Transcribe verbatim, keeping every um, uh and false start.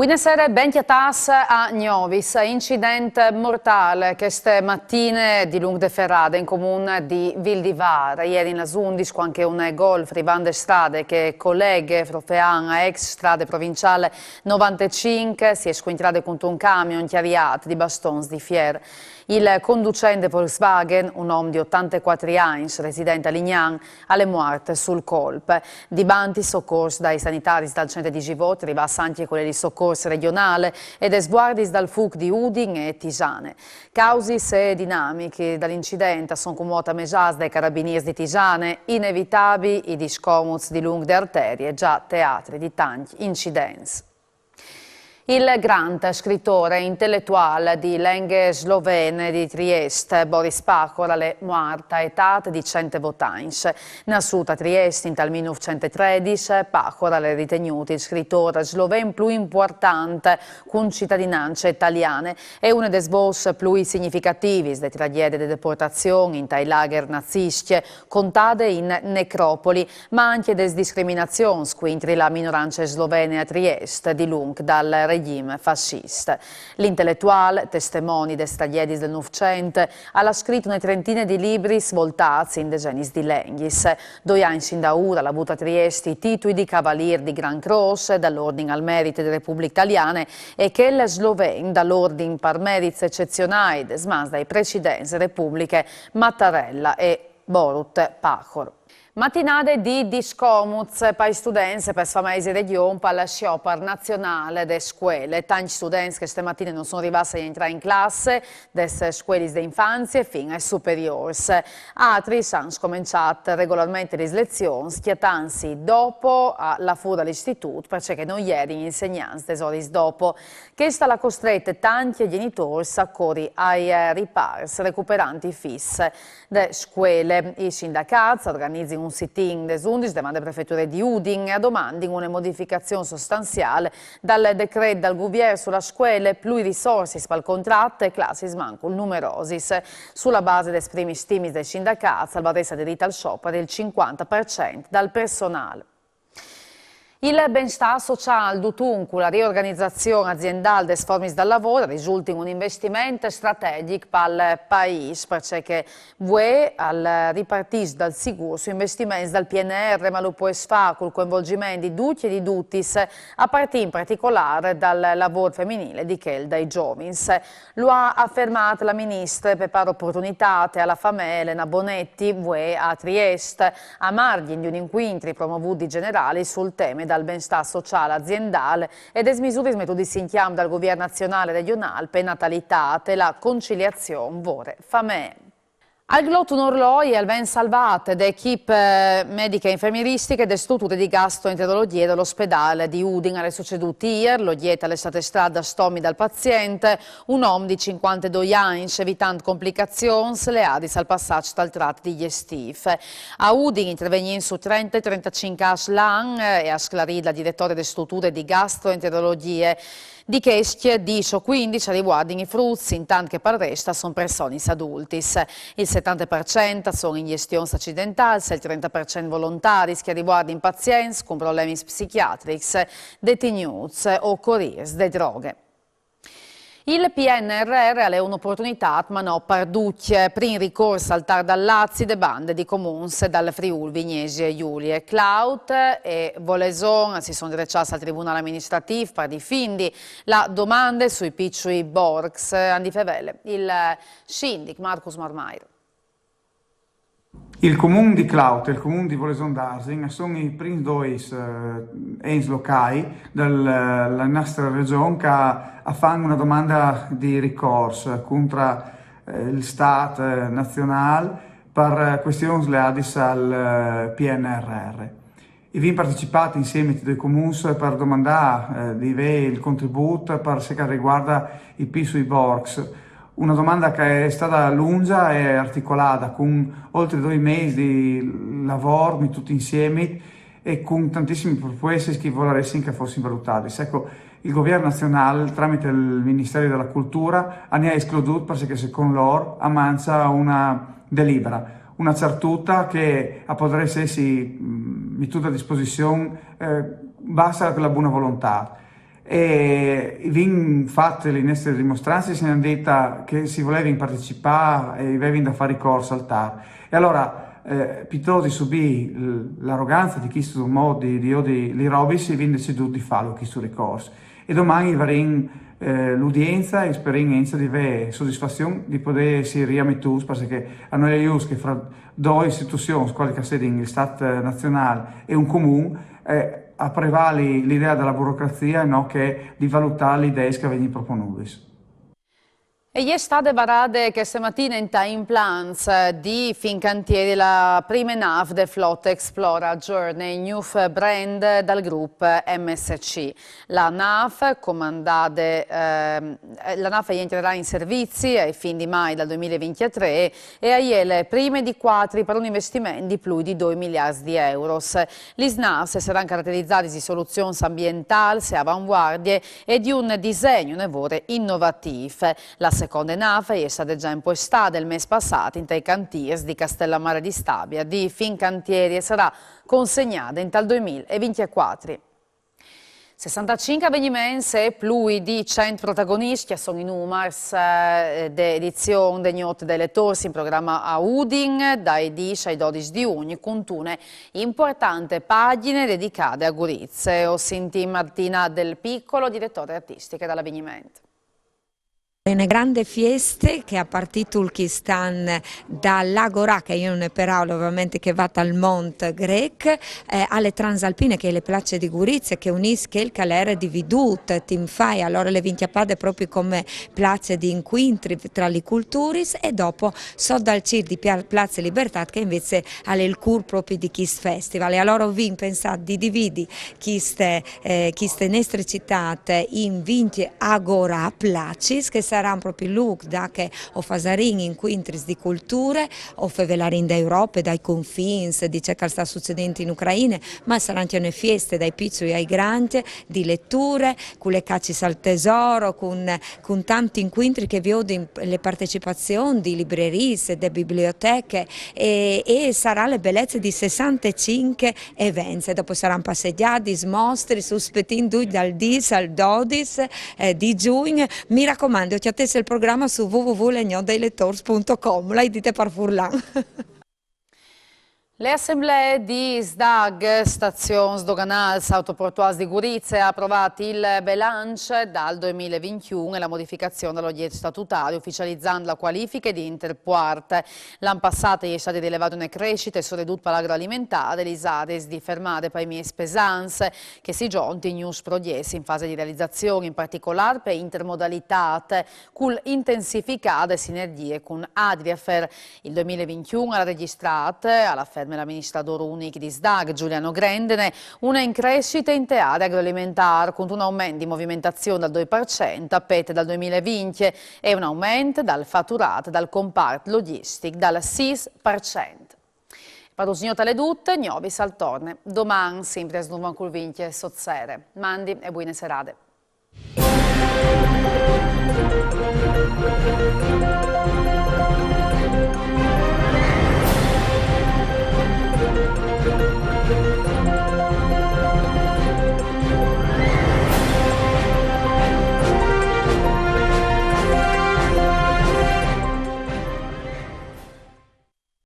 Buinasera, ben cjatâts a Gnovis. Incident mortâl cheste matine dilunc de ferade in comun di Vildivare. Jeri in las undis cuant che un Golf rivant de strade che e coleghe Frofean a ex strade provinciâl novantecinc si è scuintrade cuntun camion cjariât di bastons di fier. Il conducent Volkswagen, un om di otantecuatri agns, resident a Lignan, al è muart sul colp. Dibanti socors dai sanitaris dal centre di Givot, rivâts ancje cuei di socors regjonâl e des guardiis dal fûc di Udin e Tisane. Causis e dinamichis dal incident a son cumò tamesâts dai carabinîrs di Tisane, inevitabii i discomuts dilunc de arterie, za teatri di tancj incidents. Il grant scritôr e inteletuâl di lenghe slovene di Triest, Boris Pahor, al è muart a etât di cent e vot agns. Nassût a Triest intal mil nûfcent e tredis, Pahor al è ritegnût il scritôr sloven plui impuartant cun citadinance taliane e une des vôs plui significativis de tragjedie de deportazion intai lagher naziscj, contade in Necropoli, ma ancje des discriminazions cuintri la minorance slovene a Triest dilunc dal regjim fassist. L'inteletuâl, testemoni des tragjediis dal Nûfcent, al à scrit une trentine di libris voltâts in desenis di lenghis. Doi agns indaûr al à vût a Triest i titui di cavalîr di Gran Crôs dal Ordin al Merit de Republiche Taliane e chel sloven dal Ordin par merits ecezionâi des mans dai presidents Republiche Mattarella e Borut Pahor. Matinade di discomuts pai students e pes fameis in regjon pal sciopar nazionâl de scuele. Tancj students cheste matine no son rivâts a jentrâ in classe, des scuelis de infanzie fin aes superiôrs. Altris àn scomençât regolarmentri lis lezions, cjatantsi dopo a lâ fûr dal istitût, parcè che no jerin insegnants des oris dopo. Chest al à costret tancj gjenitôrs a cori ai ripârs, recuperant i fîs de scuele. I sindacâts a organizin un sit-in des undis devant de prefeture di Udin e a domandin une modificazion sostanziâl dal decret dal guvier su la scuele, plui risorsis pal contrat e classis mancul numerosis. Su la base des primis timis dai sindacâts al varès aderît al sciopar il cincuante par cent dal personâl. Il benstâ sociâl duncje, cun la riorganizazion aziendâl des formis dal lavôr, al risultin un investiment strategjic pal paîs, parcè che vuê al ripartìs dal sigûr su investiments dal P N R, ma lu pues fâ cul coinvolgiment di ducj e di dutis, a partî in particolâr dal lavôr feminîl e di chel dai zovins. Lu à afermât la ministre pe pari oportunitât e a la famee Elena Bonetti, vuê a Triest, a margjin di un incuintri promovût di Generali sul teme dal benstâ sociâl aziendâl e des misuris metudis in cjamp dal guvier nazionâl e regjonâl pe natalitât e la conciliazion vore-famee. Al glot un orloi e al ven salvât de echipe mediche e infermieristiche de struture di gastroenterologjie dal ospedâl di Udin. Al è sucedût îr, l'ogjet al è stât estrât dal stomi dal pazient, un om di cincuantedoi agns, evitant complicazions leadis al passaç tal trat digjestîf. A Udin intervegnìn su trente e trentacinc câs l'an, e à sclarît la diretore de struture di gastroenterologjie. Di chescj, dîs o cuindis a rivuardin i fruts, intant che pal rest a son personis adultis. Il setante par cent a son ingjestions acidentâls, il trente par cent volontariis che a rivuardin pazients cun problemis psichiatrics, detignûts o corîrs de droghe. Il P N R R al è une oportunitât, ma no par ducj. Prin ricors al tar dal Lazi de bande di comuns dal Friûl Vignesie Julie. Claut e Voleson si son dreçâts al Tribunâl Amministratîf par difindi la domande sui piçui borcs. Andi fevele il sindic Marcus Marmair. Il comun di Claut e il comun di Voleson Darzin a son i prins doi ens locâi da la nestra regjon che a fan una domanda di ricors cuntra il stât nazionâl par cuestions leadis al P N R R. I vin partecipât insiemi i doi comuns par domandâ di vê il contribût par ce che al riguarda i piçui borcs. Una domanda che a è stada lungia e articolada, cun oltri doi mês di lavôr metût insiemi e cun tantissimis propuestis che a vularessin che a fossin valutadis. Eco, il guviern nazionâl, tramit il Ministeri da la Cultura, a ni à escludût parcè che secont lôr a mancja una delibra, una certuta che a podarès jessi metuda a disposizion basta la buna volontât. E i vin fat le nestre dimostranze, si han dit che si volevin partecipar e i vevin da far ricors al tar. E alora, eh, piuttost di subir l-, l'aroganza di chistu mod di, di odi li robis, i vin decidût di farlo chistu ricors. E doman i varin, eh, l'udienza e sperin encja di vê sodisfazion di podê jessi riametûts, parcè che a nô al è just che fra doi istituzions, quali che a sedin il Stat, eh, nazionâl e un comun, eh, a prevali l'idea da la burocrazia e no chê di valutâ lis ideis che a vegnin proponudis. E je stade varade cheste matine intai implants di Fincantieri la prime nâf de flote Explora Journey, gnûf brand dal grup M S C. La nâf, comandade, ehm, la nâf e jentrerà in servizi ae fin di mai dal doi mil e vincjetrê e e je le prime di cuatri par un investiment di plui di doi miliarts di euros. Lis nâfs a saran caraterizadis di soluzions ambientâls e avanguardie e di un disegn une vore inovatîf. La seconde nâf e je stade za impuestade il mês passât intai cantîrs di Castellammare di Stabia di Fincantieri e sarà consegnade intal doi mil e vincjecuatri. Sessantacinc avegniments e plui di cent protagoniscj a son i numars, eh, de edizion de Gnot dai Letôrs in programe a Udin, dai dîs ai dodis di Jugn, cuntune impuartante pagjine dedicade a Gurize. O sintìn Martina Del Piccolo, diretore artistiche dal avegniment. Une grande fieste che e à partît chest an da l'Agorà, che e je une peraule ovviamente che e va dal mont grêc, eh, a le Transalpine, che e je le place di Gurize, che e unìs chel che al jere dividût timp fa, e alore le vin cjapade propit come place di incuintri tra lis culturis, e dopo sot dal cîl di Pia-, Place Libertât, che invezit al è il cûr propit di chest festival. E alore o vin pensât di dividi cheste, eh, cheste nestre citât in vincj Agorà placis, che a saran propit lûcs dulà che o fasarìn incuintris di culture, o fevelarìn de Europe, dai confins, di ce che al sta sucedint in Ucraine, ma a sarà ancje une fieste dai piçui ai grancj, di leture, cu le cacis al tesoro, cun, cun tancj incuintris che a viodin le partecipazions di libreriis, de biblioteche, e, e a sarà le belece di sessantecinc events. E dopo a saran passegjadis, mostris, us spietìn ducj dal dîs al dodis, eh, di Jugn. Mi racomandi, o cjatês il programe su w w w le gnot dai letôrs punt com, le ai dite par furlan. Le assemblee di SDAG, Stazions Doganâls Autoportuârs di Gurize, e à aprovât il belanç dal doi mil e vincjun e la modificazion dal ogjet statutari, uficializant la cualifiche di interpuart. L'an passât e je stade rilevade une crescite, soredut par l'agroalimentâr e lis areis di fermade pai mieçs pesants, che si zontin gnûfs progjets in fase di realizazion, in particolâr pe intermodalitât, cul intensificâ de sinergjie cun Adriafer. Il doi mil e vincjun al à regjistrât, al aferme l'amministradôr unic di SDAG, Giuliano Grendene, une increscite inte aree agroalimentâr, cuntun aument di movimentazion dal doi par cent a pet dal doi mil e vincj e un aument dal faturât dal compart logjistic dal sîs par cent. Par usgnot al è dut, Gnovis al torne doman, simpri a snovan cul vincj sot sere. Mandi e buine serade.